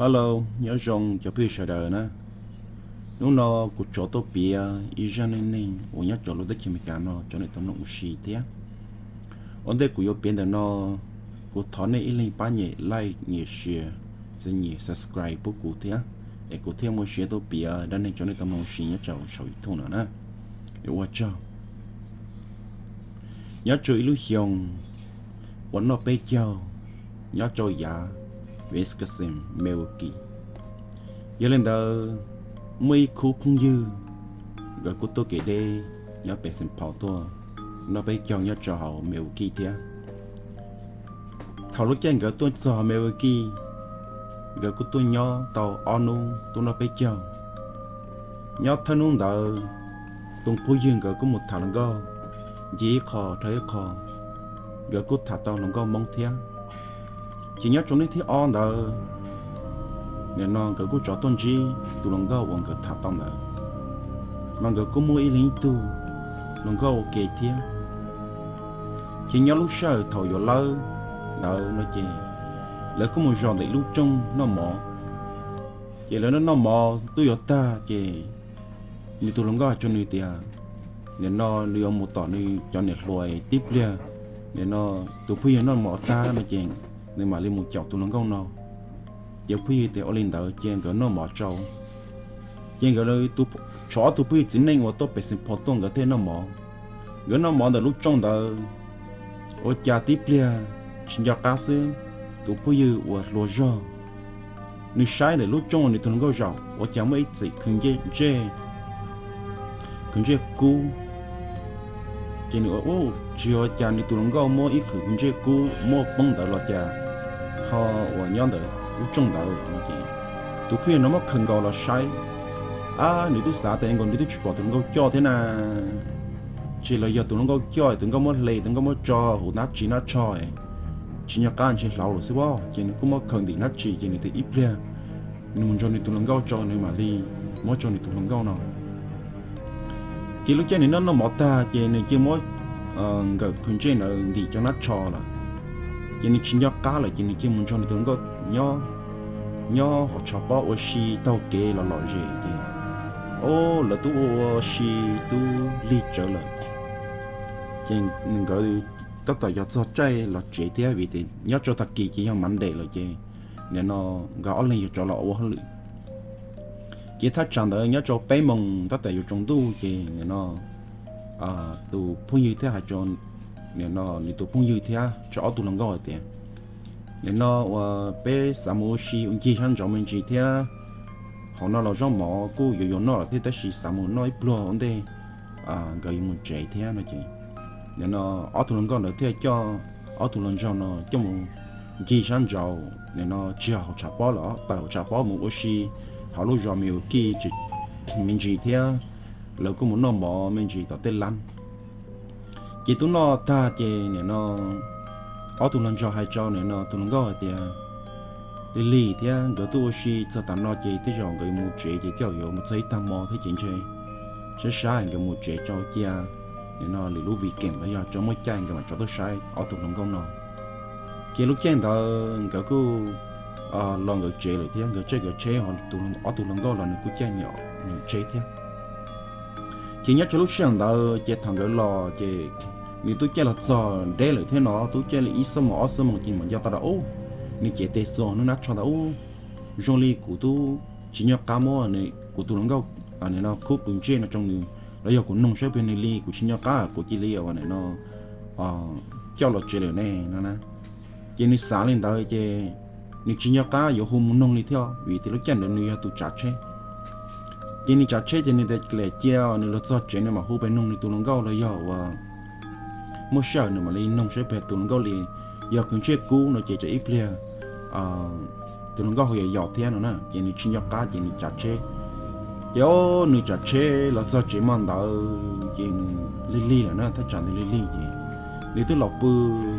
Hello, nyob zoo cov phooj ywg sawv daws na. Hnub no kuv rov tuaj piav ib zaj neej neeg uas nyob rau lub teb chaws Amelikas no rau nej tau mloog ua si thiab. Ua ntej kuv yuav piav ntawm no, kuv thov nej ib leeg pab nyem like, nyem share, txawm nyem subscribe pub kuv thiab, es kuv thiaj muaj siab tuaj piav dab neeg rau nej tau mloog ua si nyob rau saum YouTube no na. Ua tsaug. Nyob rau ib lub xyoo uas noj peb caug, nyob rau yav Wisconsin, Milwaukee. Yog li ntawd, muaj ib khub phooj ywg, nkawd kuj tuaj kev deb nyob pem Saint Paul tuaj noj peb caug nyob rau hauv Milwaukee thiab. Thaum lub caij nkawd tuaj txog Milwaukee, nkawd kuj tuaj nyob tau ob hnub tuaj noj peb caug. Nyob thawj hnub ntawd, tus phooj ywg nkawd kuj mus tham hluas nkauj, ncig ib qho dhau ib qho, nkawd kuj tham tau hluas nkauj Hmoob thiab. Ces nyob rau hnub thib ob ntawd, nim no nkawd kuj rov tuaj ntsib tus hluas nkauj uas nkawd tham tau ntawd, mas nkawd kuj muaj ib leeg ib tug hluas nkauj ua ke thiab. Ces nyob lub sij hawm thaum yuav lawb ntawd no ces lawv kuj mus zaum ntawm ib lub rooj noj mov. Ces lawv noj noj mov twb yuav tag ces nws tus hluas nkauj hais rau nws tias, nim no nws yuav mus tom nws cov niam hluas tib pliag, nim no tus phooj ywg noj mov tag no ces nws mam li mus caum tus hluas nkauj no. Ces phooj ywg tias ua li ntawd ces nkawd noj mov rau. Ces nkawd tshuav ob tug phooj ywg txiv neej uas tuaj pem Saint Paul tuaj nkawd thiaj noj mov. Nkawd noj mov ntawm lub rooj ntawd, ua cas tib pliag tsis nco qab xwb, tus phooj ywg uas hluas zog, nws saib ntawm lub rooj uas nws tus hluas nkauj zaum ua cas muaj ib txim khwv ntsej, khwv ntsej kub. Ces nws ua, tsis ua cas nws tus hluas nkauj muab ib qhwv khwv ntsej kub muab poob ntawd los cas ho uas nyob ntawm lub rooj ntawd no ces tus phooj ywg no muab khaws nkaus los saib, ab nws twb xav tias nkaus nws twb tsis pom tus hluas nkauj coj thiab na. Ces los yog tus hluas nkauj coj, tus nkauj muab hle, tus nkauj muab tso hauv hnab ris hnab tsho, tsis nco qab ntshe hlauv lawm xwb as. Ces nws kuj muab khaws ntim hnab ris ces nws tias ib pliag nws mus nrog nws tus hluas nkauj tso nws mam li muab rau nws tus hluas nkauj no. Ces lub caij nws noj noj mov tag ces nws cia muab nkawm khwv ntsej ntawd ntim cov hnab tsho lawm. Ces nws tsis nco qab lawm ces nws cia mus nrog nws tus hluas nkauj nyob, nyob hauv tshav pob ua si taug kev los lom zem ces, o, lawv twb ua ua si twb lig tsawv lawm. Ces nkawd tab tom yuav txog caij los tsev thiab vim tias nyob rau tag kis ces yog Monday lawm ces nim no nkawd ob leeg yuav rov los ua hauj lwm. Ces thaj tsam ntawd nyob rau peb moos tab tom yuav tsaus ntuj ces nim no tus phooj ywg thiaj hais rau, nim no nws tus phooj ywg thiab rau ob tug hluas nkauj hais tias, nim no uas peb xav mus ua si ua ncig sab ntsaud me ntsis thiab, hauv no los zaub mov kuj yuav yuav noj lawm thiab tab sis xav mus noj ib pluag ua ntej nkawd yuav mus tsev thiab no ces, nim no ob tug hluas nkauj ntawd thiaj coj ob tug hluas nraug no coj mus ncig sab ntsaud, nim no tsis yog hauv tshav pob lawm, tawm hauv tshav pob mus ua si hauv lub zos Milwaukee me ntsis thiab, lawv kuj mus noj mov me ntsis tom tej lab. Ces twb noj tag ces nim no ob tug hluas nraug hais rau nim no tus hluas nkauj hais tias, lig lig thiab nkawd twb ua si txog tav no ces tej zaum nkawd yuav mus tsev ces coj yuav mus txog ib tag hmo thiab ces ntshe sab sab nkawd mus tsev rau cia nim no lwm lub weekend los yog rau muaj caij nkawd mam rov tuaj saib ob tug hluas nkauj no. Ces lub caij ntawd nkawd kuj los nkawd tsev lawm thiab nkawd caij nkawd tsheb, ob tug hluas nkauj los nws kuj caij nws tsheb thiab. Ces nyob rau lub sij hawm ntawd ces thaum nkawd los ces nws twb caij los txog deb lawm thiab no, twb caij li ib xuab moos ob xuab moos ces mam nco tau rau ub, nws cev tes xuas hnub hnab tsho ntawd ub, zoo li kuv twb tsis nco qab muab kuv tus hluas nkauj nim no khub khwv ntsej no rau nws los yog kuv noog saib puas yog nws li, kuv tsis nco qab kuv cia li ua nim no coj los tsev lawm ne no na. Ces nws xav li ntawd ces nws tsis nco qab yuav hu mus noog li thiab vim tias lub caij ntawd nws yog tus tsav tsheb. Ces nws tsav tsheb ces nws tias lam cia nws los txog tsev nws mam hu pes noog nws tus hluas nkauj los yog uas muaj sij hawm nws mam li noog saib puas yog tus hluas nkauj li, yog khwv ntsej kub no ces tsam ib pliag tus hluas nkauj ho yog yos thiab no na. Ces nws tsis nco qab ces nws tsav tsheb. Ces o, nws tsav tsheb los txog tsev hmo ntawd ces nws lig lig lawm na, thaj tsam nws lig lig ces nws twb los pw,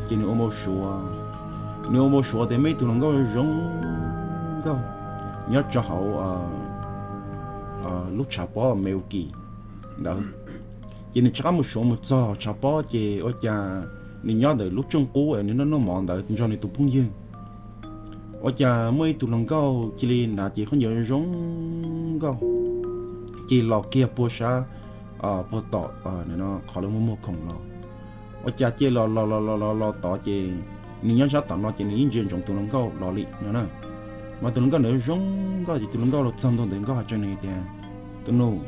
ces nws ua npau suav, nws ua npau suav tias muaj ib tug hluas nkauj zoo nkauj nyob rau hauv lub tshav pob Milwaukee ntawd. Ces nws rov qab mus suav mus txog tshav pob ces ua cas nws nyob ntawm lub rooj qub es nws noj noj mov ntawd nrog nws tus phooj ywg. Ua cas muaj ib tug hluas nkauj cia li hnav cev khaub ncaws zoo nkauj, cia li los kiag puag sab, puag tom qhov lawv muag muag khoom no. Ua cas cia li los los los los los los tod ces nws nyob sab tom no ces nws yeej ntsia ntsoov tus hluas nkauj los li no na. Mas tus hluas nkauj nws zoo nkauj ces tus hluas nkauj los txog ntua ntawd nkauj hais rau nws tias, Tus nus,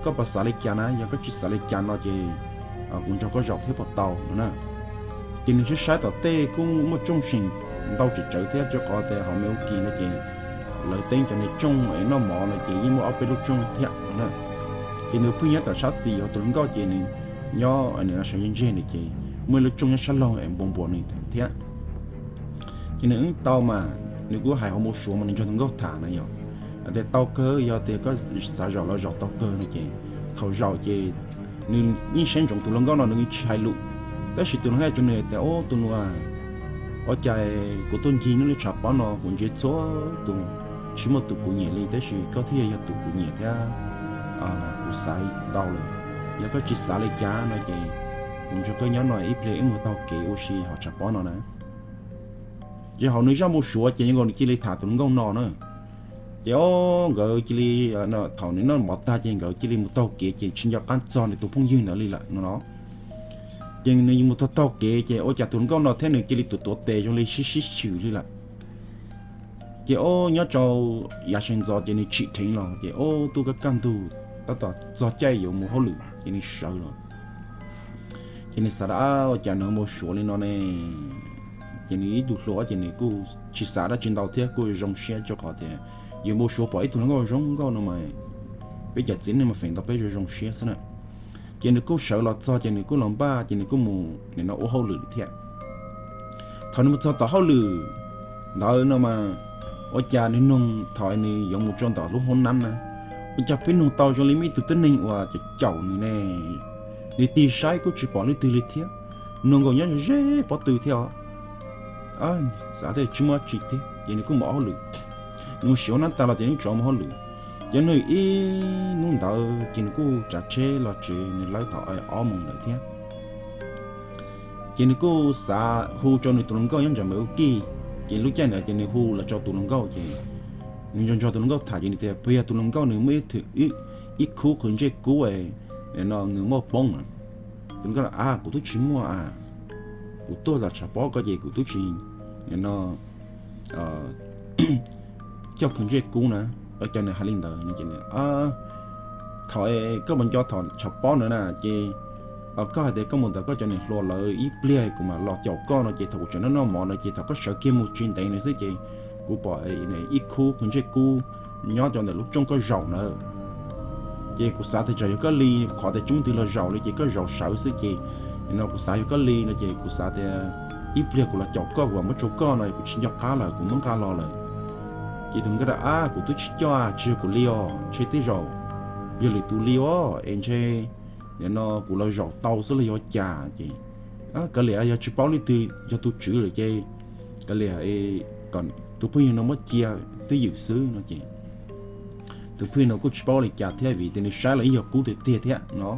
koj puas xav li cas na? Yog koj tsis xav li cas no ces kuv nrog koj zaum thiab puas tau no na. Ces nws saib saib tom tej kuj muaj tsooj seem ntau tsem tsawv thiab, rau qhov tias hauv Milwaukee no ces lawv teeb cov niag tsooj noj mov no ces yeej muaj ob peb lub tsooj thiab no na. Ces nws pheej nyob tom sab xis, ho tus hluas nkauj ces nws nyob sawv ntseg ntseg nws ces muaj ib lub tsooj nyob sab laug es npuas npuas nws thiab. Ces nws wb tau mas nws kuj hais hauv npau suav mas nws nrog tus nkauj tham na yom, hais tias tau kawg, yog tias koj xav zaum los zaum tau kawg no ces thaum zaum ces nws yeej saib ntsoov tus hluas nkauj no nws tsis hais lus. Tab sis tus hluas nkauj hais rau nws tias, Ub, tus nus, ua cas kuv tuaj ncig neb lub tshav pob no kuv ntsia txhua tus tsis muaj tus kuv nyiam li, tab sis koj thiaj yog tus kuv nyiam thiab kuv xav tau lawm. Yog koj tsis xav li cas no ces kuv nrog koj nyob no ib pliag wb mus taug kev ua si hauv tshav pob no na. Ces hauv nws zaj npau suav ces zoo nkaus nws cia li tham tus hluas nkauj no na. Ces o, nkawd cia li, thaum nws noj mov tag ces nkawd cia li mus taug kev ces tsis nco qab txog nws tus phooj ywg ntawd li lawm no no. Ces nws mus taug taug kev ces ua cas tus hluas nkauj no thiab nws cia li tuav tuav tes zoo li sib sib xws li lawm. Ces o, nyob rau yav sawv ntxov ces nws tsim dheev los ces o, twb kaj kaj ntug tab tom txog caij yuav mus hauj lwm ces nws sawv los. Ces nws xav tias, Ua cas nws npau suav li no ne? Ces nws ib tug hluas ces nws kuj tsis xav dab tsi ntau thiab kuj zoo siab rau qhov tias yus npau suav pom ib tug hluas nkauj zoo nkauj no mas peb cov txiv neej mas feem ntau peb zoo zoo siab xwb na. Ces nws kuj sawv los txog ces nws kuj los npaj ces nws kuj mus nim no ua hauj lwm thiab. Thaum nws mus txog tom hauj lwm ntawd no mas ua cas nws noog thaum nws yuav mus rau ntawm lub hoob nab na, ua cas pheej noog tau zoo li muaj ib tug tib neeg uas caum caum nws ne. Nws tig saib kuj tsis pom leej twg li thiab, noog nkaus nyob ze pob tw thiab os. Xav tias tsis muaj dab tsi thiab ces nws kuj mus ua hauj lwm. Nws mus ua hauj lwm tag los ces nws rov mus hauj lwm. Ces nws ib hnub ntawd ces nws kuj tsav tsheb los tsev, nws lawb thaum ob moos ntawd thiab. Ces nws kuj xav hu rau nws tus hluas nkauj nyob nram Milwaukee, ces lub caij ntawd ces nws hu los rau tus hluas nkauj ces nws nrog nrog tus hluas nkauj tham ces nws tias puas yog tus hluas nkauj nws muaj ib khub qhwv ntsej kub no nws muaj poob. Tus hluas nkauj, A, kuv twb tsis muaj a, kuv tuaj tom tshav pob ko ces kuv twb tsis no coj qhwv ntsej kub na. Ua cas nws hais li ntawd no ces, Thaum koj mus nco thaum tshav pob ntawd na ces koj hais tias koj mus ntawm koj cov niam hluas lawv ib pliag kuv mam los caum koj no ces thaum kuv tseem noj noj mov no ces thaum koj sawv kiag mus tsis ntev no xwb ces kuv pom ib khub qhwv ntsej kub nyob rau ntawm lub rooj koj zaum ntawd. Ces kuv xav tias tsam yog koj li, qhov tias tsis muaj leej twg los zaum li ces koj zaum sawv xwb ces no kuv xav yog koj li no ces kuv xav tias ib pliag kuv los caum koj kuv mam muab rau koj no kuv tsis nco qab lawm kuv muab nqa los lawm. Ces tus hluas nkauj tias, A, kuv twb tsis coj, tsis yog kuv li os, ntshe tej zaum yog lwm tus li os es ntshe nim no kuv los zaum tau xwb los yog cas ces kav liam, yog tsis paub leej twg yog tus tswv lawm ces kav liam, kom tus phooj ywg no muab cia twj ywm xwb no ces tus phooj ywg no kuj tsis paub li cas thiab vim tias nws saib los yeej yog kub tiag tiag thiab no.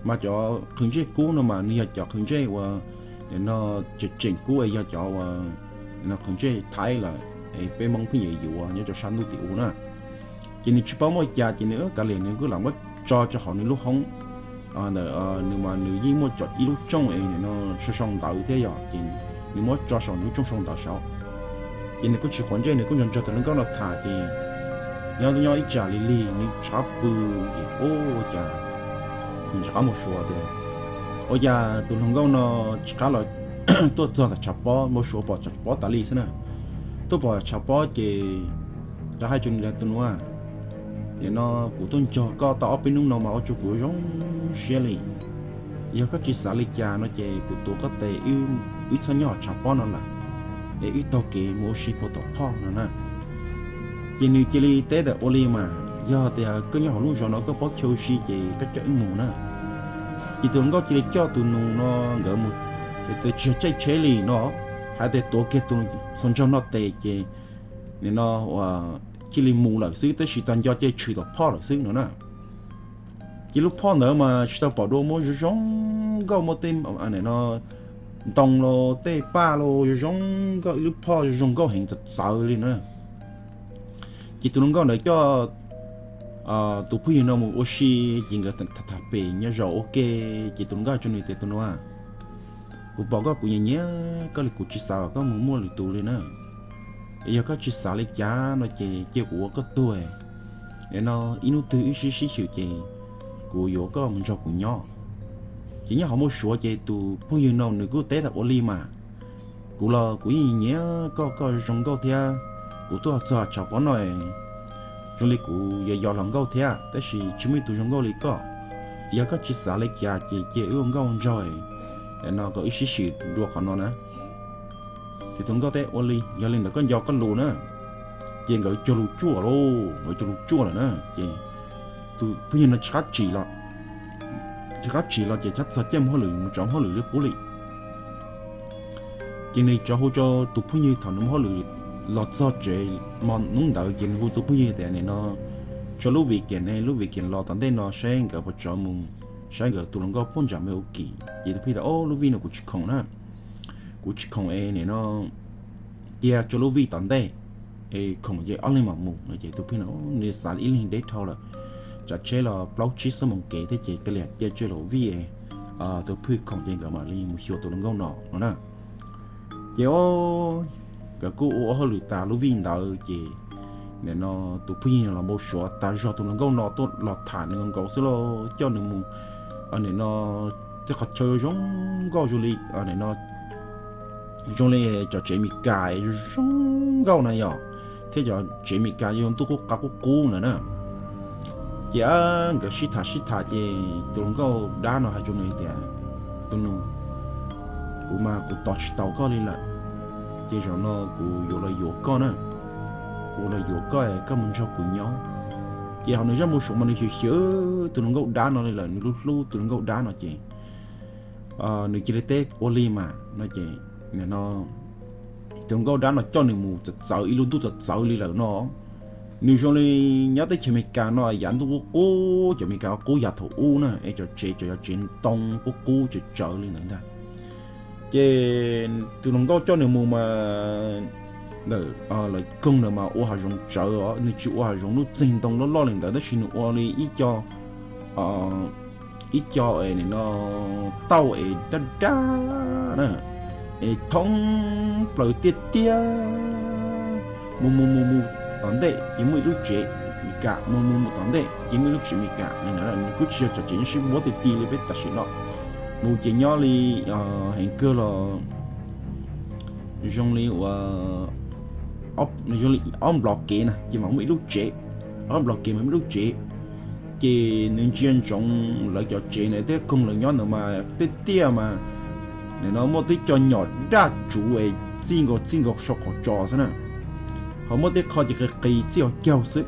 Mas cov qhwv ntsej kub no mas nws yog cov qhwv ntsej uas nim no tseem tseem kub es yog cov uas nim no qhwv ntsej Thaib lawm es peb Hmoob pheej yuav yuav nyob rau sab ntuj tim ub na. Ces nws tsis paub muaj cas ces nws kav liam nws kuj lam muab tso rau hauv nws lub hoob ntawm nws mas nws yeej muaj cov ib lub rooj es nim no sau sau ntawv thiab yom ces nws muab tso saum nws lub rooj sau ntawv saud. Ces nws kuj tsis quav ntsej, nws kuj nrog nrog tus hluas nkauj no tham ces nyob nyob ib tsam li lig nws rov qab pw ces ua cas nws rov qab npau suav tias ua cas tus hluas nkauj no rov qab los tuaj txog tom tshav pob, npau suav pom tshav pob tas li xwb na. Tuaj pom tshav pob ces rov hais rau nws tias, Tus nus, nim no kuv tuaj nrog koj tau ob peb hnub no mas ua rau kuv zoo siab li. Yog koj tsis xav li cas no ces kuv tuav koj tes wb txhob nyob hauv tshav pob no lawm es wb taug kev mus ua si puag tom phoj no na. Ces nws cia li teb tias, Ua li mas yog tias koj nyob hauv lub zos no koj paub chaw ua si ces koj coj wb mus na. Ces tus hluas nkauj cia li coj tus nus no nkawd mus, tsis yog caij tsheb li no, hais tias tuav kiag tus xuas ntsaug noj tes ces nim no ua cia li mus lawm xwb, tab sis tau nco ces tshwm tom phoj lawm xwb no na. Ces lub phoj ntawd mas tsis tau pom dua, muaj zoo zoo nkauj, muaj tej no ntoo los tej paj los zoo zoo nkauj, ib lub phoj zoo zoo nkauj heev txawv txawv li na. Ces tus hluas nkauj ntawd coj tus phooj ywg no mus ua si, ces nkawd tham tham pem nyob zaum ua ke, ces tus hluas nkauj hais rau nws tias, tus nus, kuv pom koj kuv nyiam nyiam koj li, kuv tsis xav kom koj mus muaj lwm tus li na. Yog koj tsis xav li cas no ces cia kuv ua koj tug, no ib hnub twg wb sib sib xwm ces kuv yuav koj mus nrog kuv nyob. Ces nyob qhov muaj suav ces tus phooj ywg no nws kuj teb tas, ua li mas, kuv los kuv yeej nyiam koj, koj zoo nkauj thiab, kuv tuaj txog tshav pob no zoo li kuv yuav yos hluas nkauj thiab, tab sis tsis muaj ib tug zoo nkauj li koj. Yog koj tsis xav li cas ces cia wb ua nkauj nraug no kom wb sib xwm dua qhov no na. Ces tus nkauj teb, ua li, yog li ntawd koj nco koj lus na. Ces nkawd cog lus tsuaj lauj, nkawd cog lus tsuaj lawm na. Ces tus phooj ywg no tsis qab tsim los, tsis qab tsim los ces txhob txog caij mus hauj lwm, mus tso hauj lwm li qub li. Ces nws tso hu rau tus phooj ywg thaum nws mus hauj lwm los txog tsev, hmo hnub ntawd ces nws hu tus phooj ywg tias, nim no tso lub weekend ne, lub weekend los tom ntej no saib nkawd puas tso mus saib nkawd tus hluas nkauj puag nram me u kim. Ces tus phooj ywg tias, o, lub vij no kuv tsis khoom na, kuv tsis khoom es nim no cia tso lub vij tom ntej es khoom ces ob leeg mam mus no. Ces tus phooj ywg no nws xav ib leeg deb dhau lawm, tsam tsheb los plaub tsib xuab moos kev thiab ces cia li cia tso lub vij, tus phooj ywg khoom ces nkawd mam li mus xyuas tus hluas nkauj no no na. Ces o, nkawd kuj ua hauj lwm tas lub vij ntawd ces nim no tus phooj ywg los npau suav tas zog tus hluas nkauj no tuaj los tham nws nkaus xwb los coj nws mus nim no tej qhov chaw zoo nkauj zoo li, nim no zoo li cov tsev Amelikas zoo nkauj na yom, thiab cov tsev Amelikas zoo ntuj qub qab qub qub na na. Ces nkawd sib tham sib tham ces tus hluas nkauj dab no hais rau nws tias, tus nus, kuv mas kuv tos tsis tau koj li lawm, ces zaum no kuv yuav los yuav koj na, kuv los yuav koj, koj mus nrog kuv nyob. Ces hauv nws zaj npau suav mas nws xyaw xyaw tus hluas nkauj dab no li lawm, nws hlub hlub tus hluas nkauj dab no ces nws cia li teb ua li mas no ces no tus hluas nkauj dab no coj nws mus txawv txawv ib lub ntuj txawv txawv li lawm no. Nws zoo li nyob teb chaws Amelikas no yav ntuj qub qub, cov Amelikas qub yav thaum ub na es cov tsev cov yog tsev ntoo qub qub tsev tsawv li ntawd ntag. Ces tus hluas nkauj coj nws mus mas ntawm lawv koog ntawd mas ua hav zoov tsawv os, nws tsis ua hav zoov lub txeeg ntoo loj loj li ntawd tab sis nws ua li ib co ib co es nim no tauj es dab dab na, es thoob plaws tiaj tiaj, mus mus mus mus tom ntej ces muaj ib lub tsev Amelikas, mus mus mus tom ntej ces muaj ib lub tsev Amelikas. Nws kuj tsis yog cov tsev nyob sib npuab ti ti li peb tam sim no, mus ces nyob li heev kawg los zoo li ua, zoo li ob nplov kev na ces mam muaj ib lub tsev, ob nplov kev mam muaj ib lub tsev. Ces nws ntsia ntsoov lawv cov tsev na, tej koog lawv nyob ntawd mas tej tiaj mas nim no muaj tej co nyom daj tsuv es txij nkaus txij nkaus saum qhov tsos xwb na, ho muaj tej qho ces qis qis txij hauv caug xwb.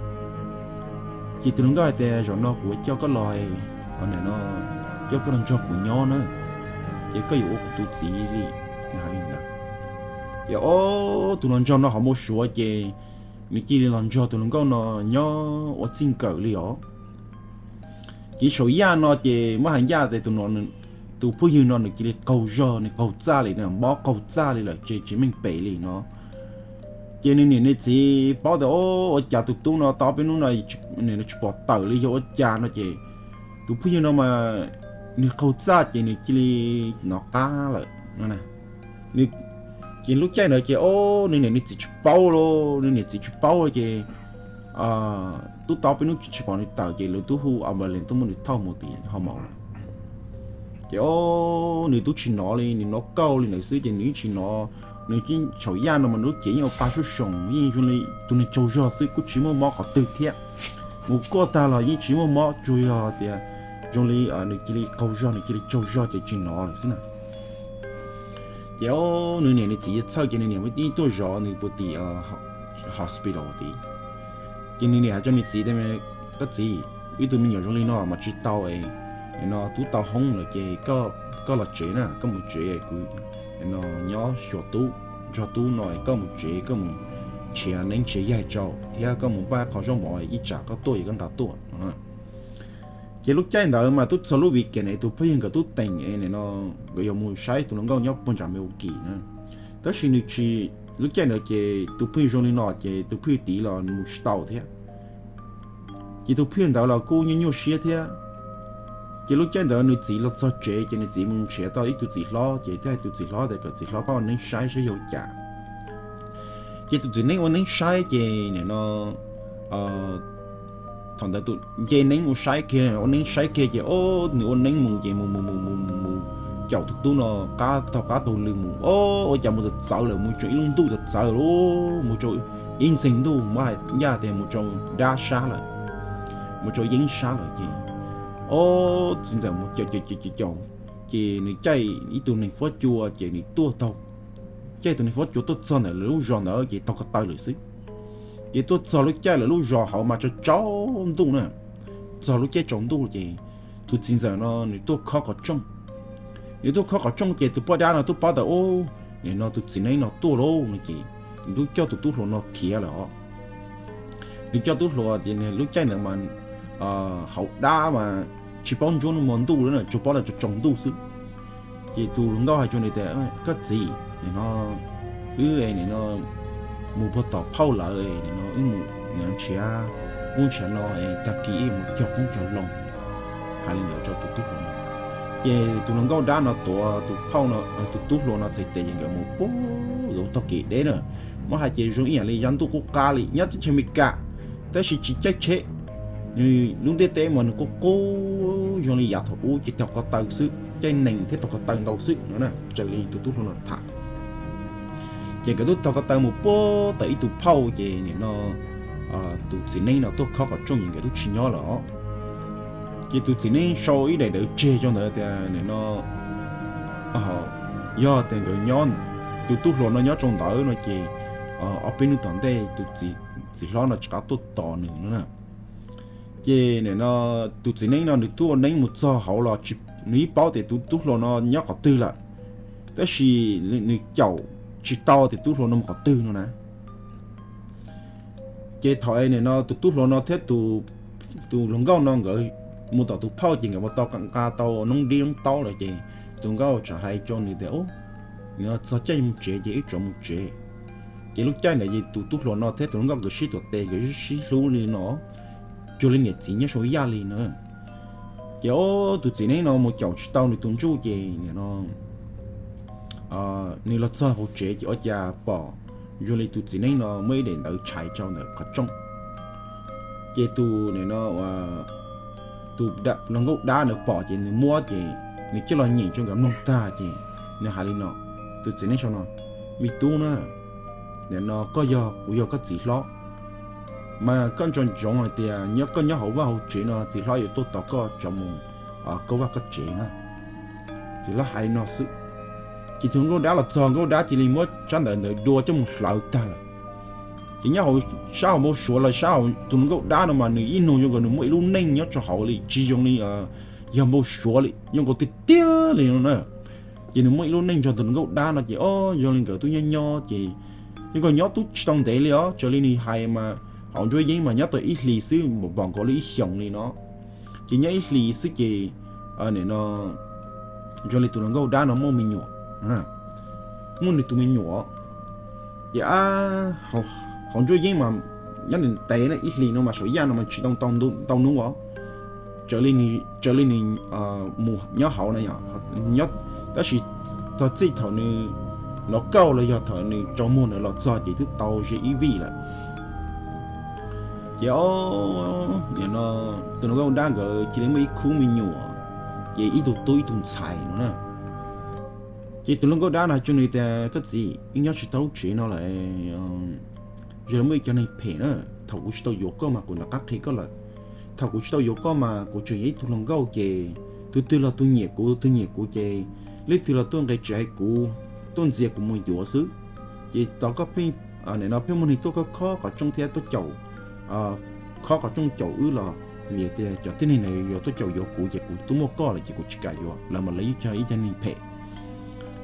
Ces tus hluas nkauj hais tias, zaum no kuv coj koj los, no, coj koj los nrog kuv nyob na, ces koj yuav ua kuv tus txiv li. Nws hais li ntawd. Ces ob tug los nrog no ho mus suav ces nws cia li los nrog tus hluas nkauj no nyob ua txij nkawm li os. Ces saum yaj no ces muab hais ncaj tias tus phooj ywg no nws cia li qaug zog, nws qaug txaj li, nws mob qaug txaj li lawm ces tsis meej pem li no. Ces nws niam nws txiv paub tias, o, ua cas tus tub no tau peb hnub no nws tsis pom tawm li, yog ua cas no ces tus phooj ywg no mas nws qaug txaj ces nws cia li nov qab lawm no. Ces lub caij ntawd ces o, nws niam nws txiv tsis paub los, nws niam txiv tsis paub ces tub tau peb hnub tsis pom nws tawm ces lawv tub hu ambulance tuaj muab nws thauj mus tim ho maum lawm. Ces o, nws tub tsis nov li, nws nov kauj li ntawd xwb ces nws yeej tsis nov. Nws yeej saum yaj no mas nws lub cev yeej ua pa suab soos, yeej zoo li tus neeg tsaug zog xwb, kuj tsis muaj mob qhov twg thiab. Mus kuaj tag los yeej tsis muaj mob, tsuas yog tias zoo li nws cia li qaug zog, nws cia li tsaug zog ces tsis nov lawm xwb na. Ces o, nws niam nws txiv txhawj ces nws niam yeej tuaj zov nws puag tim hospital tid. Ces nws niam hais rau nws txiv tias, koj txiv, ib tug me nyuam zoo li no mas tsis tau, no tub tau hoob lawm ces koj los tsev na, koj mus tsev, kuv no nyob xyuas tub, nrog tub no, koj mus tsev, koj mus nrhiav neeb nrhiav yaig rau thiab koj mus npaj qho zaub mov ib tsam koj tuaj es koj nrog tuaj no. Ces lub caij ntawd mas twb txog lub viv kiam ne, tus phooj ywg nkawd twb teem nim no nkawd yuav mus saib tus hluas nkauj nyob puag nram Milwaukee na. Tab sis nws tsis, lub caij ntawd ces tus phooj ywg zoo li no ces tus phooj ywg tiv los mus tsis tau thiab. Ces tus phooj ywg ntawd los kuj nyuaj nyuaj siab thiab. Ces lub caij ntawd nws txiv los txog tsev ces nws txiv mus nrhiav tau ib tug txiv hlob ces thiaj hais tus txiv hlob tias kom txiv hlob pab ua neeb saib saib yog cas. Ces tus txiv neeb ua neeb saib ces nim no thaum ntawd tus nce neeb ua saib kiag, ua neeb saib kiag ces o, nws ua neeb mus ces mus mus mus mus mus caum tus tub no qab taug qab taug lw mus o, ua cas mus txawv txawv lawm, mus tsaus ib lub ntuj txawv txawv lawm, mus tsaus ib ntxeeg ntuj, muab hais ncaj tias mus tsaus dab sab lawm, mus tsaus yeeb sab lawm ces o, txiv ntxawm mus caum caum caum caum caum, ces nws caij ib tug neeg fuab cua ces nws tuaj taug, caij tus neeg fuab cua tuaj txog ntawm lawv lub zos ntawd ces taug ko taw lawm xwb. Ces tuaj txog lub caij lawv lub zos hauv mas tsaus tsaus ntuj na, txog lub caij tsaus ntuj ces tus txiv ntxawm no nws tuaj khob qhov rooj. Nws tuaj khob qhov rooj ces tus poj dab no twb paub tias ub, nim no tus txiv neeb no tuaj lauj no ces nws twb coj tus tub hluas no khiav lawm os. Nws coj tub hluas ces lub caij ntawd mas hauv dab mas tsis paub ntsuab nub hmo ntuj li na, tsuas paub tias tsaus tsaus ntuj xwb. Ces tus hluas nkauj hais rau nws tias koj txiv, nim no wb nim no mus puag tom phauj lawv, nim no wb mus nrhiav ub nrhiav no, tag kis wb mus cog qoob cog loo. Hais li ntawd rau tus tub hluas no. Ces tus hluas nkauj dab no tuav tus phauj no, tus tub hluas no txhais tes ces nkawd mus puag tog kev deb na. Muab hais ces zoo ib yam li yav ntuj qub qab li nyob teb chaws Amelikas, tab sis tsis caij tsheb. Nws lub ntiaj teb mas nws qub qub zoo li yav thaum ub ces taug ko taw xwb, caij nees thiab taug ko taw ntau xwb no, raws li tus tub hluas no tham. Ces nkawd twb taug ko taw mus puag tom ib tug phauj ces nim no tus txiv neeb no tuaj khob qhov rooj ces nkawd twb tsis nyob lawm os. Ces tus txiv neeb sau ib daim ntawv tseg rau ntawd tias nim no yog tias nkawd nyob, tus tub hluas no nyob rau ntawd no ces ob peb hnub tom ntej tus txiv hlob no rov qab tuaj tos nws no na. Ces nim no tus txiv neeb no nws tuaj ua neeb mus txog hauv los nws yeej paub tias tus tub hluas no nyob qhov twg lawm, tab sis nws caum tsis tau tias tub hluas no mus qhov twg no na. Ces thaum nim no tus tub hluas no thiab tus hluas nkauj no nkawd mus tom tus phauj ces nkawd mus tau nqa tau noob dib noob taub lawm ces tus nkauj txawm hais rau nws tias ub, nws txog caij mus tsev ces wb rov mus tsev. Ces lub caij ntawd ces tus tub hluas no thiab tus hluas nkauj nkawd sib tuav tes nkawd sib hlub li no, cuag li niam txiv nyob saum yaj li na. Ces ob tus txiv neeb no mus caum tsis tau nws tus ntsuj ces nim no nws los txog hauv tsev ces ua cas pom zoo li tus txiv neeb no muaj ib daim ntawv tshais rau ntawm qhov rooj. Ces tus nim no tus hluas nkauj dab ntawd pom ces nws muab ces nws coj los nyem rau nkawd mloog tag ces nws hais li no, tus txiv neeb sau no, me tub na, nim no koj yog, kuv yog koj txiv hlob, mas koj nco ntsoov hais tias nyob koj nyob hauv vaj hauv tsev no txiv hlob yuav tuaj tos koj rov mus koj vaj koj tsev na. Txiv hlob hais li no xwb. Ces tus nkauj dab los txog, nkauj dab cia li muab tsab ntawv ntawd dua coj mus hlawv tag lawm. Ces nyob hauv sab hauv npau suav los sab hauv tus nkauj dab no mas nws ib nug zoo nkaus nws muaj ib lub neej nyob rau hauv li, tsis zoo li yog npau suav li, zoo nkaus tiag tiag li no na. Ces nws muaj ib lub neej nrog tus nkauj dab no ces o, zoo li nkawd twb nyob nyob ces zoo nkaus nyob twb tsis tau ntev li os, raws li nws hais mas hauv nruab yeeb mas nyob tau ib hlis xwb, pom nkaus li ib xyoos li no. Ces nyob ib hlis xwb ces nim no zoo li tus hluas nkauj dab no muaj me nyuam, muaj nws tus me nyuam. Ces hauv nruab yeeb mas nyob ntev na, ib hlis no mas saum yaj no mas tsis tau ntau hnub os. Raws li nws mus nyob hauv na, tab sis txog txij thaum nws los kauj los yog thaum nws tsaus muag ntawd los txog ces twb tau ze ib vij lawm. Ces o, nim no tus hluas nkauj dab nkawd cia li muaj ib khub me nyuam, ces ib tug tub ib tug ntxhais no na. Ces tus hluas nkauj dab no hais rau nws tias koj txiv, wb nyob tsis tau lub tsev no lawm, zoo li muaj ib co neeg phem na. Thaum kuv tsis tau yuav koj mas kuv nram qab qhia koj lawm, thaum kuv tsis tau yuav koj mas kuv tseem yog ib tug hluas nkauj ces tus twg los tus nyiam kuv, tus twg nyiam kuv ces leej twg los tuaj nqis tsev hais kuv, tuaj ntxias kuv mus yuav xwb. Ces tos koj pheej, nim no pheej muaj neeg tuaj khob khob qhov rooj thiab tuaj caum, khob qhov rooj caum wb los vim tias cov tib neeg no yuav tuaj caum yuav kuv ces kuv twb muaj koj lawm ces kuv tsis kam yuav lawv mas lawv yeej yog ib co neeg phem.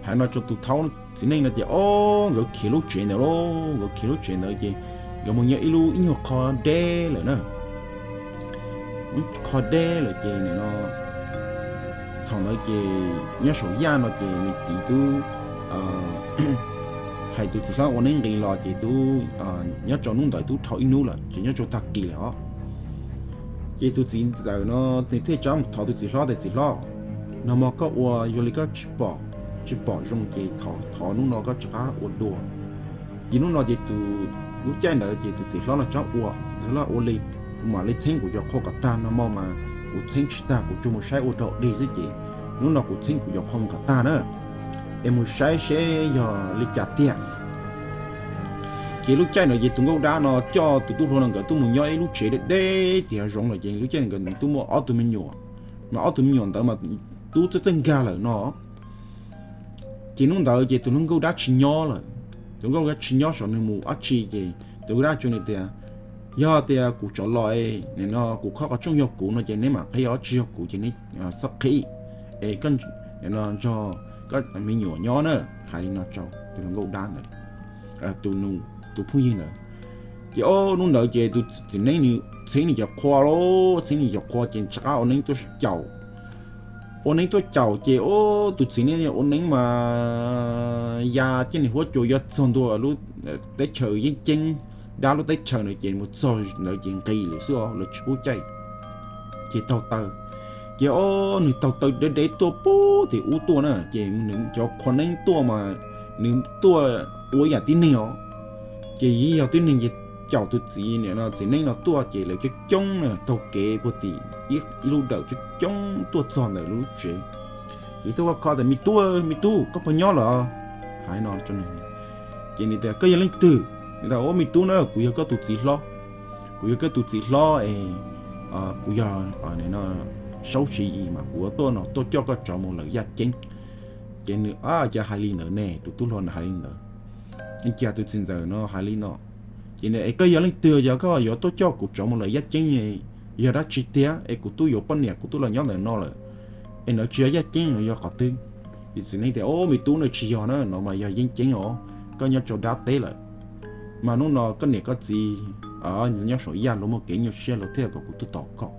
Hais no rau tus thaub txiv neej no ces o, nkawd khiav lub tsev ntawd lauj, nkawd khiav lub tsev ntawd ces nkawd mus nyob ib lub ib nyuag qho deb lawm na. qho deb lawm ces nim no thaum ntawd ces nyob saum yaj no ces nws txiv twb hais tus txiv hlob ua neeb nqis los ces twb nyob rau hnub ntawd twb dhau ib hnub lawm ces nyob rau tag kis lawm os. Ces tus txiv ntxawm no nws thiaj rov mus thov tus txiv hlob tias, Txiv hlob, nag hmo koj ua zoo li koj tsis pom zoo ces thov hnub no koj rov qab ua dua. Ces hnub no ces tus, lub caij ntawd ces tus txiv hlob no rov ua, tus hlob ua li, Kuv mam li txheeb kuv cov qhua kom tag, nag hmo mas kuv txheeb tsis tag, kuv tsuas mus saib ua dog dig xwb ces hnub no kuv txheeb kuv cov qhua mus kom tag na, es mus saib seb yog li cas tiag. Ces lub caij ntawd ces tus nkauj dab no coj tus tub hluas no nkawd tuaj mus nyob ib lub tsev deb deb tim hav zoov lawm ces lub caij nkawd twb muaj ob tug me nyuam, mas ob tug me nyuam ntawd mas twb txawj txawj nkag lawm no. Ces hnub ntawd ces tus hluas nkauj dab tsis nyob lawm, tus nkauj dab tsis nyob saum nws mus dab tsi ces tus nkauj dab tsuas nws tias, Yog tias kuv rov los, nim no kuv khob qhov rooj yog kuv no ces neb mam qhib os, tsis yog kuv ces neb txhob qhib, es nrog me nyuam nyob na. Hais li no rau tus hluas nkauj dab ntawd, tus phooj ywg ntawd. Ces ob hnub ntawd ces tus txiv neeb nws txheeb nws cov qhua los, txheeb nws cov qhua ces rov qab ua neeb tuaj caum. Ua neeb tuaj caum ces ob tus txiv neeb ua neeb mas ya coj nws huab cua yuav txog ntua lub teb chaws yeeb ceeb dab lub teb chaws ntawd ces mus txog ntawd ces nqis lawm xwb os, lawv tsis pub caij. Ces taug taw, ces ob nws taug taw deb deb tuaj pub tim ub tuaj na ces nws cov qhua neeb tuaj mas nws tuaj ua ib yam tib neeg os. Ces yog tib neeg ces caum tus txiv, txiv neeb no tuaj ces lawv coob coob na taug kev puag tim ib lub dawm coob coob tuaj txog ntawm lub tsev. Ces tuaj kho tias, Me tub, me tub, koj puas nyob lawm? Hais no, ces nws tias, Koj yog leej twg? Nws tias, Ua me tub na, kuv yog koj tus txiv hlob, kuv yog koj tus txiv hlob es kuv yog Saub Siv Yis mas kuv tuaj no tuaj coj koj rov mus lawm yaj ceeb. Ces nws, Ab, cas hais li ntawd ne? Tus tub hluas no hais li ntawd. Cas tus txiv ntxawm no hais li no? Ces, Es koj yog leej twg yog koj yuav tuaj coj kuv rov mus lawm yaj ceeb? Yog dab tsi tiag es kuv twb yuav poj niam kuv twb los nyob ntawm no lawm, es ntawd tsis yog yaj ceeb no yog qhov twg? Ces txiv neeb tias, Ua me tub na, tsis yog na, no mas yog yeeb ceeb os, koj nyob rau dab teb lawm. Mas hnub no koj niam koj txiv nyob saum yaj luag muaj kev nyuaj siab luag thiaj kom kuv tuaj tos koj.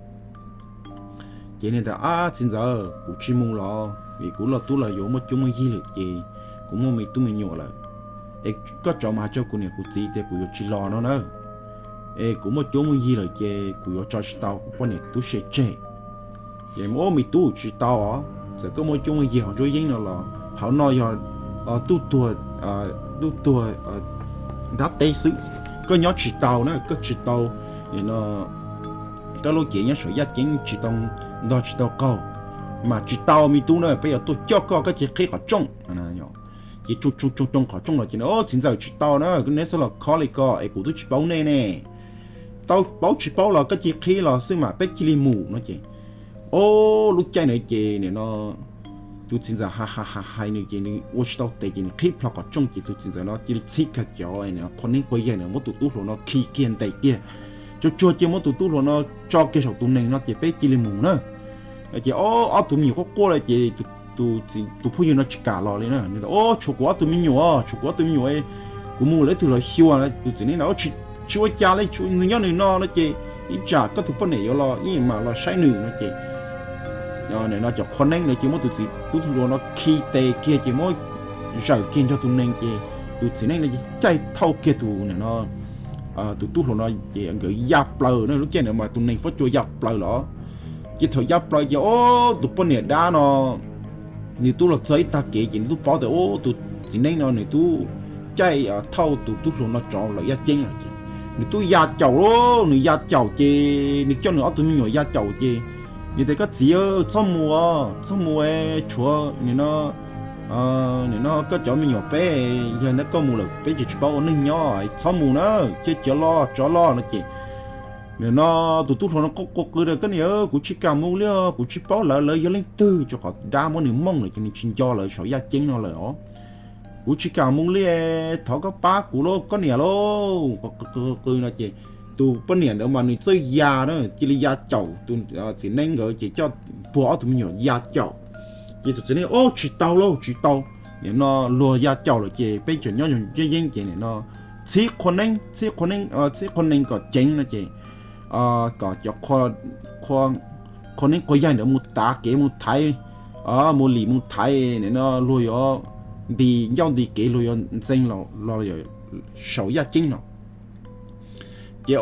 Ces nws tias, Ab txiv ntxawm, kuv tsis mus los vim kuv loj tub los yuav muaj cuab muaj yig lawm ces kuv muaj me tub me nyuam lawm. Es koj rov mus hais rau kuv niam kuv txiv tias kuv yuav tsis los no na. Es kuv muaj cuab muaj yig lawm ces kuv yuav tso tsis tau kuv poj niam tub se tseg. Ces, Ua me tub, tsis tau os, txawm koj muaj cuab muaj yig hauv nruab yeeb no los hauv no yog tub tuag, tub tuag dab teb xwb. Koj nyob tsis tau na, koj tsis tau, koj lub cev nyob saum yaj ceeb tsis tau ntog tsis tau qaug, mas tsis tau me tub na, peb yuav tuaj coj koj, koj cia li qhib qhov rooj. Ces tsoo tsoo tsoo qhov rooj los ces, Txiv ntxawm, tsis tau na, neb txhob los khob li ko es kuv twb tsis paub nej ne. Tau paub tsis paub los koj cia li qhib los xwb mas peb cia li mus no ces, ob lub caij ntawd ces nim no tus txiv ntxawm ha ha ha hais nws ces nws ua tsis tau tes ces nws qhib plho qhov rooj ces tus txiv ntxawm no cia li txhib kiag cov qhua neeb qhua yaig ntawd muab tus tub hluas no khi kiag ntes kiag, tsuag tsuag cia muab tus tub hluas no tso kiag saum tus nees no ces peb cia li mus na. Ces ob tug me nyuam quaj quaj lawm ces tus phooj ywg no tsis kam los li na, nws tias, Tshuav kuv ob tug me nyuam, tshuav kuv ob tug me nyuam, kuv mus lawv twg los xyuas. Tus txiv neeb no, Tsis ua cas li, nws nyob nws no no ces ib tsam koj tus poj niam yuav los yeej mam los saib nws no ces no cov qhua neeb no ces muab tus txiv tub hluas no khi tes kiag ces muab zawm kiag nrog tus nees ces tus txiv neeb no ces caij thauj kiag tus no, tus tub hluas no ces nkawd ya plaws na, lub caij ntawd mas tus nees fuab cua ya plaws los. Ces thaum ya plaws ces ob tus poj niam dab no nws twb los txog ib tag kev ces nws twb paub tias tus txiv neeb no nws twb caij thauj tus tub hluas no rov lawm yaj ceeb lawm ces nws twb ya caum lauj, nws ya caum ces nws coj nws ob tug me nyuam ya caum ces nws tias, Koj txiv, txhob mus, txhob mus, tshuav nim no nim no koj cov me nyuam peb, yog ntawd koj mus lawm peb tsis tsis paub ua neej nyob, txhob mus na, cia li los rov los no ces nim no tus tub hluas no quaj quaj qw tias, Koj niam, kuv tsis kam mus li os, kuv tsis paub lawv, lawv yog leej twg, rau qhov dab muab nws mooj lawm ces nws tsis nco lawv saum yaj ceeb no lawm os. Kuv tsis kam mus li, thov koj pab kuv lauj, koj niam lauj. Qw no ces tus poj niam ntawd mas nws txawj ya na, cia li ya caum tus txiv neeb nkawd ces coj puag ob tug me nyuam ya caum. Ces tus txiv neeb, Tsis tau lauj, tsis tau, nim no luag ya caum lawm ces peb tseem nyob yeeb yeeb ces nim no txhib qhua neeb, txhib qhua neeb, txhib qhua neeb kom ceev no ces kom cov qhua neeb qhua yaig ntawd mus tav kev mus thaiv, mus lim mus thaiv nim no luag yuav nti ncauj nti kev luag yuav ntxeev los saum yaj ceeb no. Ces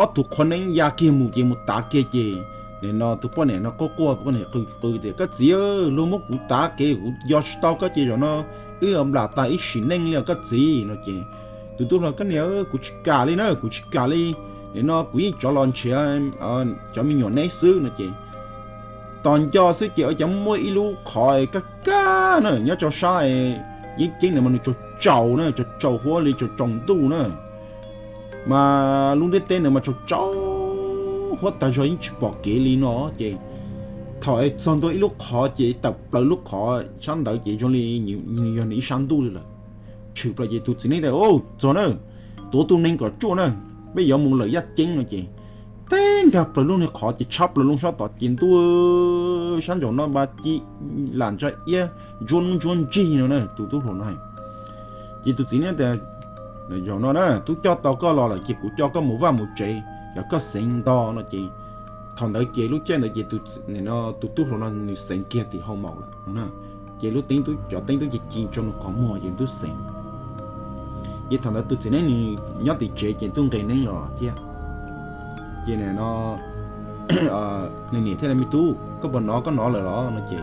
ob tug qhua neeb ya kiag mus ces mus tav kiag ces nim no tus poj niam no quaj quaj, poj niam qw qw tias, Koj txiv, luag muab kuv tav kev kuv yos tsis tau koj ces zaum no wb nplam tas ib sim neej li os koj txiv no ces tus tub hluas, Koj niam, kuv tsis kam li na, kuv tsis kam li. Nim no kuv yeej rov los nrhiav cov me nyuam neb xwb no ces tos nco xwb ces ua cas muaj ib lub qhov kaj kaj na nyob rau sab yeeb ceeb ntawd mas nws tsaus tsaus na, tsaus tsaus huab li tsaus tsaus ntuj na. Mas lub ntiaj teb ntawd mas tsaus tsaus huab tag zog yeej tsis pom kev li no ces thaum es txog ntua ib lub qhov ces tawm plaws lub qhov sab ntawd ces zoo li nws yog nws ib sab ntuj li lawm. Tshwm plaws ces tus txiv neeb tias, Txog na, tuav tus neeg kom tsuaj na, peb yuav mus lawm yaj ceeb no ces teb nkag plaws lub niag qhov ces tshab plaws lub sab tod ces ntuj, sab nraum no mas ci lam ntsa iab ntsuab ntsuab ntsig no na tus tub hluas no. Ces tus txiv neeb tias, Zaum no na twb coj tau koj los lawm ces kuv coj koj mus vaj mus tsev, yog koj xeev nto no ces thaum ntawd ces lub caij ntawd ces tus tub hluas no nws xeev kiag tim hau maum lawm no na. Ces lub teeb, cov teeb tub ci ci rau nws qhov muag ces nws twb xeev. Ces thaum ntawd tus txiv neeb nws nyob tim tsev ces nws twb nqes neeb los thiab. Ces nim no nws niam thiaj li, Me tub, koj puas nov, koj nov lawm los no ces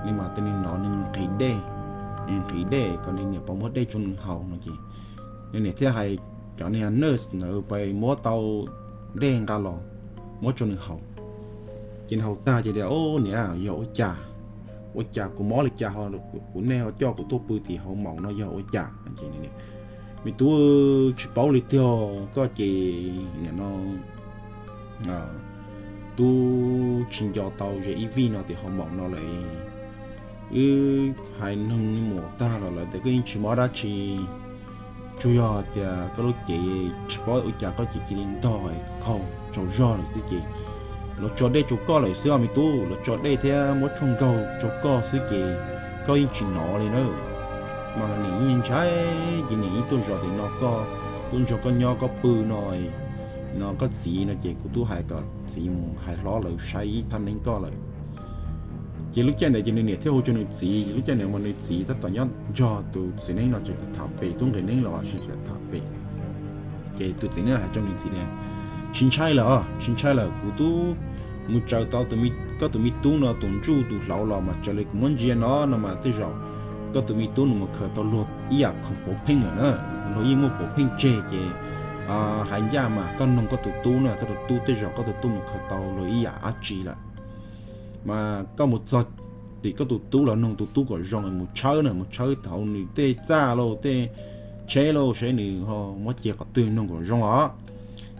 nws mas tias nws nov, nws nqhis dej, nws nqhis dej kom nws niam puas muab dej rau nws haus no ces nws niam thiaj hais cov niag nurse ntawd pais muab tau dej nqa los muab rau nws haus. Ces nws haus tag ces tias, Au niam, yog ua cas, ua cas kuv mob li cas ho kuv, nej ho coj kuv tuaj pw tim hau maum no yog ua cas? Me tub, tsis paub li tiag, koj ces nim no twb tsis nco tau ze ib vij no tim hau maum no lawm. Wb hais noog muam tag los lawv tias koj yeej tsis mob dab tsi, tsuas yog tias koj lub cev tsis paub ua cas koj cev cia li ntog qaug tsaus zog lawm xwb ces lawv tso dej rau koj lawm xwb os me tub, lawv tso dej thiab muab tshuaj nkaug rau koj xwb ces koj yeej tsis nov li na. Mas niam yeej ntshai ces niam yeej tuaj zov tim no, koj tuaj nrog koj nyob koj pw no, no koj txiv no ces kuv twb hais kom txiv mus hais hlob lawv saib ib thaj neeb koj lawm. Ces lub caij ntawd ces nws niam thiaj hu rau nws txiv, lub caij ntawd mas nws txiv tab tom nyob nrog tus txiv neeb no tseem tham pem, tub nqes neeb los tseem tham pem. Ces tus txiv neeb hais rau nws txiv tias, Tsis ntshai lawm, tsis ntshai lawm, kuv twb mus tsaws tau koj tus me tub no tus ntsuj tus hlauv los mas raws li kuv muab ntsia no no mas tej zaum koj tus me tub nws mus khaws tau luag ib yam khoom puav pheej lawm na. Luag yeej muaj puav pheej tseg ces hais ncaj mas koj noog koj tus tub na, koj tus tub tej zaum koj tus tub mus khaws tau luag ib yam dab tsi lawm. Mas koj mus txog tim koj tus tub los noog tus tub kom zoo, mus tshawb na, mus tshawb hauv nws tej txaj lauj, tej tsheb lauj, saib nws ho muab cia qhov twg, noog kom zoo os.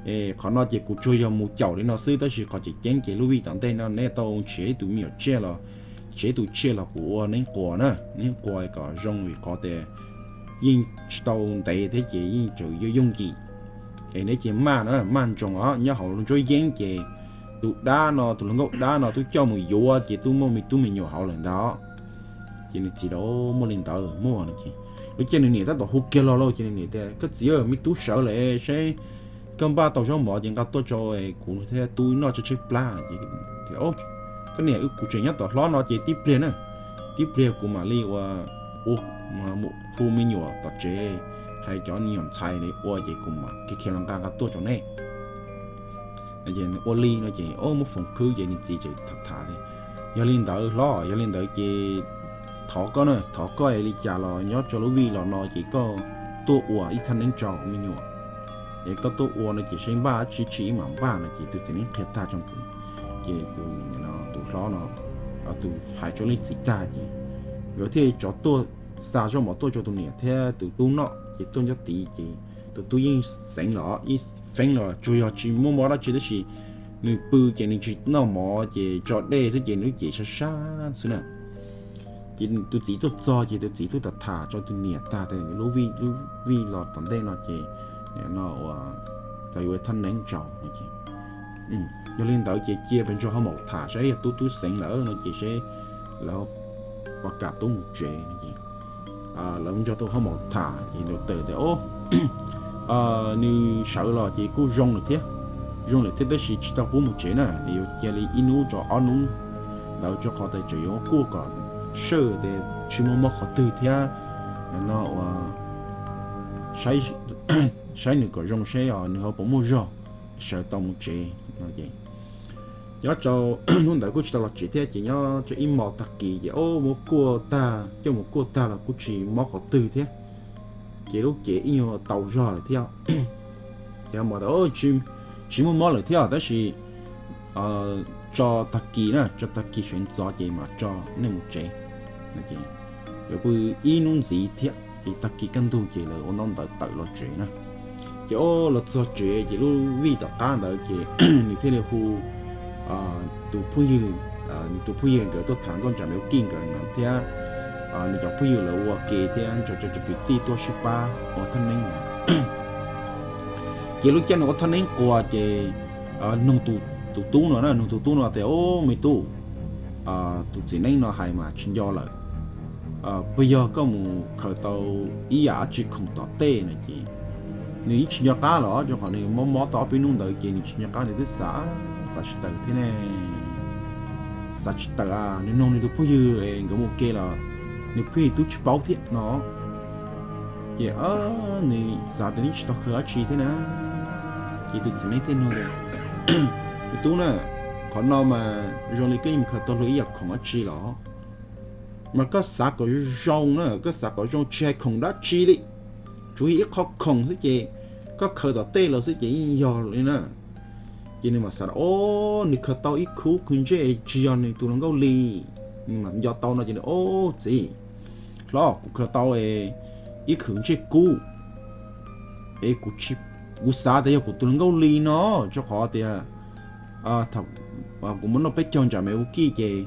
Es qhov no ces kuv tsuas yog mus caum li no xwb, tab sis qhov tseem ceeb ces lub vij tom ntej no neb tau nrhiav ib tug me nyuam tsiaj los, nrhiav ib tug tsiaj los kuv ua neeb quas na, neeb quas kom zoo vim qhov tias yeej tsis tau ntev thiab ces yeej tseem yooj yim. Es neb cia li maj na, maj ntsoov os, nyob hauv lub nruab yeeb ces tus dab no, tus hluas nkauj dab no twb coj mus yuav ces twb muaj me tub me nyuam hauv lawm ntag. Ces nws txiv tias, Muaj li ntawd muaj no ces lub caij nws niam tab tom hu kiag los lauj, ces nws niam tias, Koj txiv, me tub sawv lawm, saib koj npaj tau zaub mov ces nqa tuaj rau kuv thiab tub noj tshaib tshaib plab. Ces tias, Koj niam, kuv tseem nyob tom hlob no ces tib pliag na, tib pliag kuv mam li ua, ua, hu me nyuam tom tsev, hais cov me nyuam ntxhais ua ces kuv mam khiav khiav los nqa nqa tuaj rau nej. Ua li no ces muab foom khwb ces nws txiv tseem tham tham tias, Yog li ntawd hlob, yog li ntawd ces thov koj na, thov koj li cas los nyob rau lub vij los no ces koj tuaj ua ib thaj neeb rau me nyuam, es koj tuaj ua no ces saib npaj dab tsi ib mam npaj no ces tus txiv neeb qhia tag rau ces tus hlob no, tus hais rau leej txiv tag ces nkawd thiaj rov tuaj xa zaub mov tuaj rau tus niam thiab tus tub noj ces tuaj nyob tid ces tus tub yeej xeev los, yeej feeb los, tsuas yog tsis muaj mob dab tsi tab sis nws pw ces nws tsis noj mov ces tso dej xwb ces nws lub cev sab sab xwb na. Ces tus txiv tuaj txog ces tus txiv twb tham tham rau tus niam tag tias lub vij, lub vij los tom ntej no ces no ua, lawv yuav thaj neeb tsaus no ces, Yog li ntawd ces cia pes ntsoog hau maum tham saib yog tub tub xeev lawm no ces seb lawv puas kam tub mus tsev no ces lawv nrog tus hau maum tham ces nws teb tias, Nws sawv los ces kuj zoo lawm thiab, zoo lawm thiab tab sis tsis tau pub mus tsev na, yuav cia li ib hnub tso ob hnub ntawd rau qhov tias tseem yuav kuaj kom sawj tias tsis muaj mob qhov twg thiab no ua saib nws kom zoo seb nws ho puas muaj zog sawv tau mus tsev. Nyob rau hnub ntawd kuj tsis tau los tsev thiab ces nyob rau ib hmos tag kis ces o muab kuaj tag, coj mus kuaj tag los kuj tsis mob qhov twg thiab. Ces lub cev ib nyuag tau zog lawm thiab. Ces mas tas tsis muaj mob lawm thiab tab sis tso tag kis na, tso tag kis sawv ntxov ces mam tso nej mus tsev. Ces pw ib hnub ntxiv thiab ces tag kis kaj ntug ces lawv ua ntaub ntawv tawm los tsev na. Ces o los txog tsev ces lub vij tom qab ntawd ces nws thiaj li hu tus phooj ywg, nws tus phooj ywg nkawd tuaj tham nkauj ntsam me ua kij nkawd no thiab nws cov phooj ywg lawv ua ke thiab nrog cov kwv tij tuaj sib pab ua thaj neeb na. Ces lub caij nws ua thaj neeb quas ces nug tus tub no na, nug tus tub no tias, Ob, me tub, tus txiv neeb no hais mas tsis nco lawm, puas yog koj mus khaws tau ib yam dab tsi khoom tom tej? No ces nws yeej tsis nco qab los rau qhov nws mob mob tau ob peb hnub ntawd ces nws tsis nco qab, nws twb xav, xav tsis tawm thiab ne. Xav tsis tawm, nws nug nws tus phooj ywg nkawd mus ke los nws phooj ywg twb tsis paub thiab no. Ces nws xav tias nws tsis tau khaws dab tsi thiab na. Ces tus txiv neeb thiaj nug, Me tub na, qhov no mas zoo li koj yeej mus khaws tau luag ib yam khoom dab tsi los? Mas koj xav kom zoo na, koj xav kom zoo tsis hais khoom dab tsi li, tsuas yog ib qho khoom xwb ces koj khaws tom tej los xwb ces yeej yog li na. Ces nws mam xav, Ob, nws khaws tau ib khub khwv ntsej tsis yog nws tus hluas nkauj li. Nws mam nco tau no ces, Ob, txiv hlob, kuv khaws tau ib khwv ntsej kub es kuv xav tias yog kuv tus hluas nkauj li no, rau qhov tias kuv muab noj peb caug ntsam me ua kij ces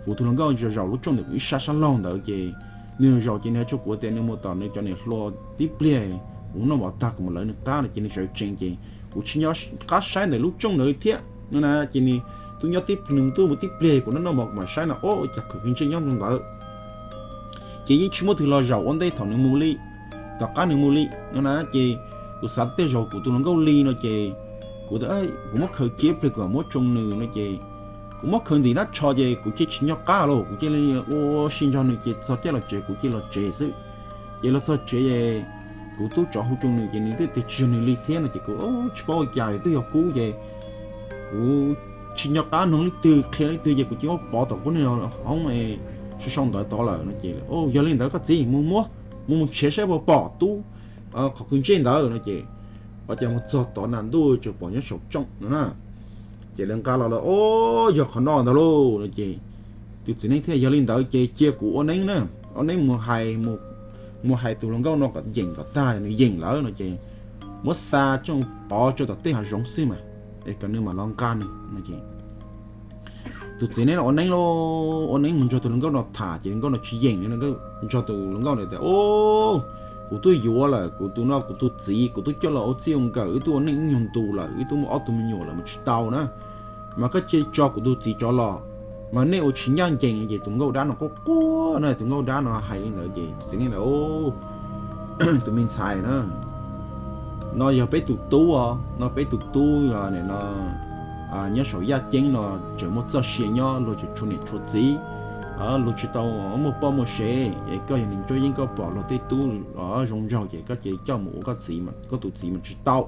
kuv tus hluas nkauj zaum lub rooj ntawm kuv ib sab sab laug ntawd ces nws zaum ces nws hais rau kuv tias nws mus tom nws cov niam hluas tib pliag, kuv noj mov tag kuv mus lawv nws qab no ces nws sawv tsees ces kuv tsis nco qab saib ntawm lub rooj ntawd thiab no na. Ces nws twb nyob tib, nws twb mus tib pliag kuv noj noj mov kuv mam saib no, ob, cas khwv ntsej nyob ntawd. Ces yeej tsis muaj twg los zaum ua ntej thaum nws mus li, tom qab nws mus li no na. Ces kuv xav tej zaum kuv tus hluas nkauj li no ces kuv, kuv muab khaws cia ib pliag kuv mam muab tsoo nws no ces kuv muab khaws ntim nab tsho ces kuv cia tsis nco qab los kuv cia li ua si nrog nws ces txog caij los tsev kuv cia los tsev xwb. Ces los txog tsev kuv tub tsov hu tsoo nws ces nws twb tias tsis yog nws li thiab no ces kuv tsis paub ua cas, twb yog kub ces kuv tsis nco qab nug leej twg qhia leej twg ces kuv cia muab pov tom kuv niag hoob sau sau ntawv tod lawm no ces, Yog li ntawd koj txiv mus muab, mus mus nrhiav saib puas pom tub qhov khwv ntsej ntawd no ces, ua cas mus txog tod na ntuj tsuas pom nyob saum rooj no na. Ces lawv nqa los lawm, Ob, yog qhov no ntag lauj no ces tus txiv neeb thiaj, Yog li ntawd ces cia kuv ua neeb na, ua neeb mus hais, mus hais tus hluas nkauj no kom yeem kom tag, nws yeem lawm no ces muab xa coj pov rau tom tej hav zoov xwb mas, es kom nws mam los nqa nws no ces tus txiv neeb no ua neeb lauj, ua neeb mus nrog tus hluas nkauj no tham ces hluas nkauj no tsis yeem li, nrog tus hluas nkauj no tias, Ob, kuv twb yuav lawm, kuv tus no kuv tus txiv kuv twb coj los ua txij ua nkawm, wb twb ua neej ib nyuag ntu lawm, wb twb muaj ob tug me nyuam lawm mas tsis tau na. Mas koj cia tso kuv tus txiv rov los, mas nej ua tsis ncaj ncees. Ces tus nkauj dab no quaj quaj na, tus nkauj dab no hais li ntawd ces tus txiv neeb tias, Tus me ntxhais na, no yog peb tus tub os, no peb tus tub no nyob saum yaj ceeb no tseem muaj txoj sia nyob, luag tseem tshuav niam tshuav txiv, luag tsis tau muaj poj muaj sev, es koj yog niag ntsuab yeeb koj pom luag tej tub zoo nraug ces koj cia li coj mus ua koj txiv, koj tus txiv mas tsis tau.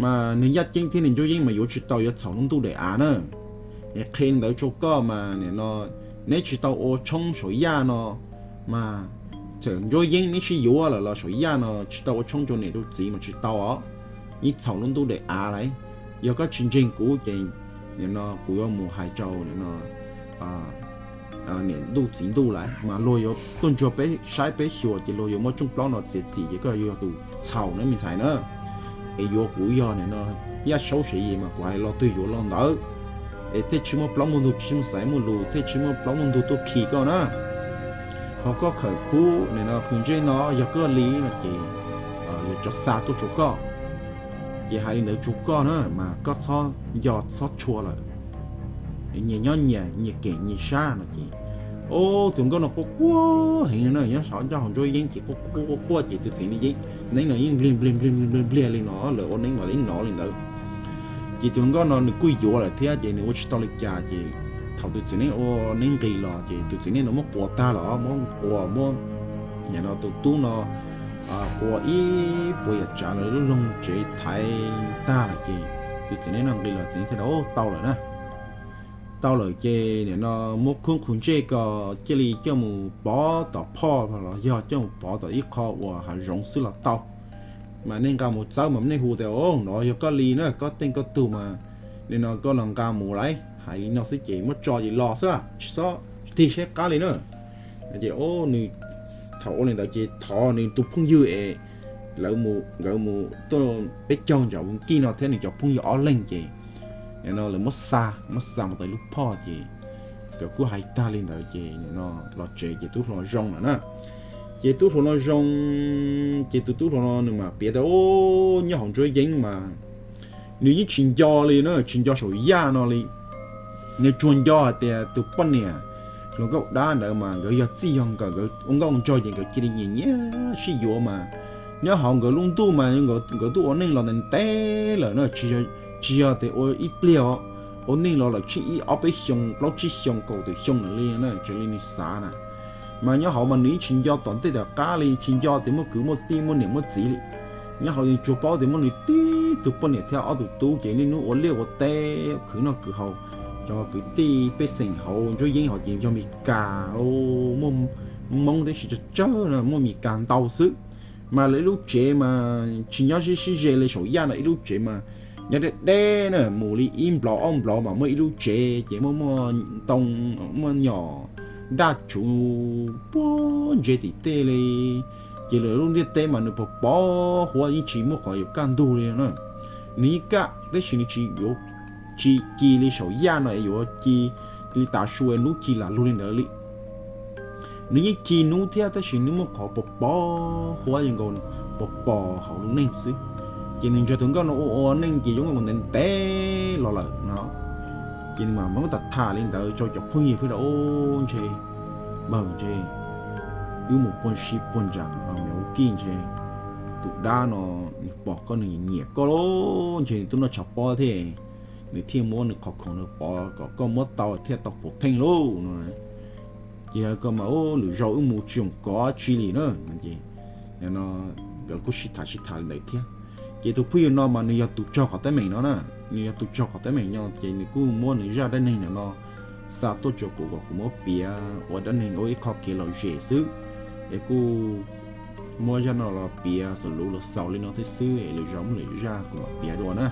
Mas niag yaj ceeb thiab niag ntsuab yeeb mas yuav tsis tau, yuav txhaum lub ntuj daim av na. Es qhia li ntawd rau koj mas nim no neb tsis tau ua tshoob saum yaj no mas txawm ntsuab yeeb neb sib yuav lawm los saum yaj no tsis tau ua tshoob rau niam rau txiv mas tsis tau os, yeej txhaum lub ntuj daim av lauj. Yog koj tsis ntseeg kuv ces nim no kuv yuav mus hais rau nim no niam ntuj txiv ntuj lawm mas luag yuav tuaj ntsuag peb saib peb xyuas ces luag yuav muab rooj plaub no txiav txim ces koj yog tus txhaum na me ntxhais na. Es yuav kuv yog nim no Yaj Saub Sev Yim mas kuv hais lo twg yuav lo ntawd. Es thiaj tsis muaj plaub muaj ntug, tsis muaj xaiv muaj lus, thiaj tsis muaj plaub muaj ntug tuaj khi koj na. Ho koj khawm khub nim no khwv ntsej no yog koj li no ces yuav tso xa tuaj rau koj. Ces hais li ntawd rau koj na mas koj txhob nco txhob tshua lawm. Nyias nyob nyias, nyias kem nyias sab no ces Tus hluas nkauj no quaj quaj heev no na, nyob saum ncauj hauv nruab yeeb ces quaj quaj quaj quaj ces tus txiv neeb no yeej npliag npliag npliag npliag npliag li no, lawv ua neeb mam li nov li ntawd. Ces tus hluas nkauj no nws kuj yuav lawm thiab ces nws ua tsis tau li cas ces thaum tus txiv neeb ua neeb nqis los ces tus txiv neeb no muab quas tag los muab quas muab nim no tus tub no quas ib puas yam tsav lawv lub loog tsev thaiv tag lawm ces tus txiv neeb no nqis los txiv neeb thiaj tau lawm na. Tau lawm ces nim no muab khub qhus ntsej ko cia li coj mus pov tom phoj los yog coj mus pov tom ib qho uas hav zoov xwb los tau. Mas nej nqa mus txawb mas nej hu tias, o, no yog koj li na, koj teej koj tug mas nim no koj los nqa mus lauj, hais li no xwb ces muab tso ces los xwb, tsis txhob tig saib qab li na. Ces nws thaum ua li ntawd ces thov nws tus phooj ywg es lawv mus, nkawd mus tuaj peb caug ntsam kij no thiab nws cov phooj ywg ob leeg ces nim no lawv muab xa, muab xa mus tau ib lub phoj ces nkawd kuj hais tag li ntawd ces nim no los tsev ces tub hluas zoo lawm na. Ces tub hluas no zoo, ces tus tub hluas no nws mam piav tias, o, nyob hauv nruab yeeb mas nws yeej tsis nco li na, tsis nco saum yaj no li. Nws tsuas nco hais tias tus poj niam hluas nkauj dab ntawd mas nkawd yog txij yog nkawm, nkawd ua nkauj ua nraug ces nkawd cia li nyiam nyiam sib yuav mas nyob hauv nkawd lub ntuj mas nkawd twb ua neej los ntev ntev lawm na, tsis yog tias ua ib pliag os, ua neej los lawm tsheej ib ob peb xyoo plaub tsib xyoo kaum tawm xyoo lawm li na, raws li nws xav na. Mas nyob hauv mas nws yeej tsis nco tom ntej tom qab li, tsis nco tias muaj kwv muaj tij muaj niam muaj txiv li. Nyob hauv nws tsuas paub tias muaj nws tib tug poj niam thiab ob tug tub ces niaj hnub ua liaj ua teb khwv noj khwv haus. Cov kwv tij pej xeem hauv nruab yeeb hauv ces yog Mes Kas, muaj Hmoob tib si tsawg tsawg na, muaj Mes Kas ntau xwb. Mas lawv ib lub tsev mas tsis nyob sib sib ze li saum yaj no, ib lub tsev mas nyob deb deb na, mus li ib nplov ob nplov mas muaj ib lub tsev ces muaj muaj ntoo, muaj nyom daj tsuv puag ntse tim tej li. Ces lawv lub ntiaj teb mas nws pos pos huab yeej tsis muaj qhov yuav kaj ntug li na. Nws yeej kaj tab sis nws tsis yuav, tsis ci li saum yaj no es yuav ci li tav su es hnub ci lam lug li ntawd li. Nws yeej ci hnub thiab tab sis nws muaj qhov pos pos huab zoo nkaus pos pos hauv lub neej xwb. Ces nws nrog tus nkauj no ua ua neej ces zoo nkaus ntev ntev los lawm no. Ces nws mam muab tham tham li ntawd rau cov phooj ywg peb tias, o, ntshe, npawg, ntshe wb mus puag si puag nram mus ua kij ntshe tus dab no nws pom koj nws nyiam koj lauj, ntshe nws tuaj noj tshav pob thiab, nws thiaj muab nws qhov khoom nws pov kom koj muab tau thiaj tau puav pheej lauj no. Ces koj mas, lwm zaus wb mus tsis zoo kov tsi li na. Nkawd kuj sib tham sib tham li ntawd thiab. Ces tus phooj ywg no mas nws yog tus raug qhov teeb meem no na, nws yog tus raug qhov teeb meem no ces nws kuj muab nws zaj dab neeg ntawm no xa tuaj rau kuv kom kuv muab piav ua dab neeg ua ib qho kev lom zem xwb. Es kuj muab zaj no los piav xaus lus los xaus li no thiab xwb es lwm zaus muaj lwm zaj kuv mam piav dua na.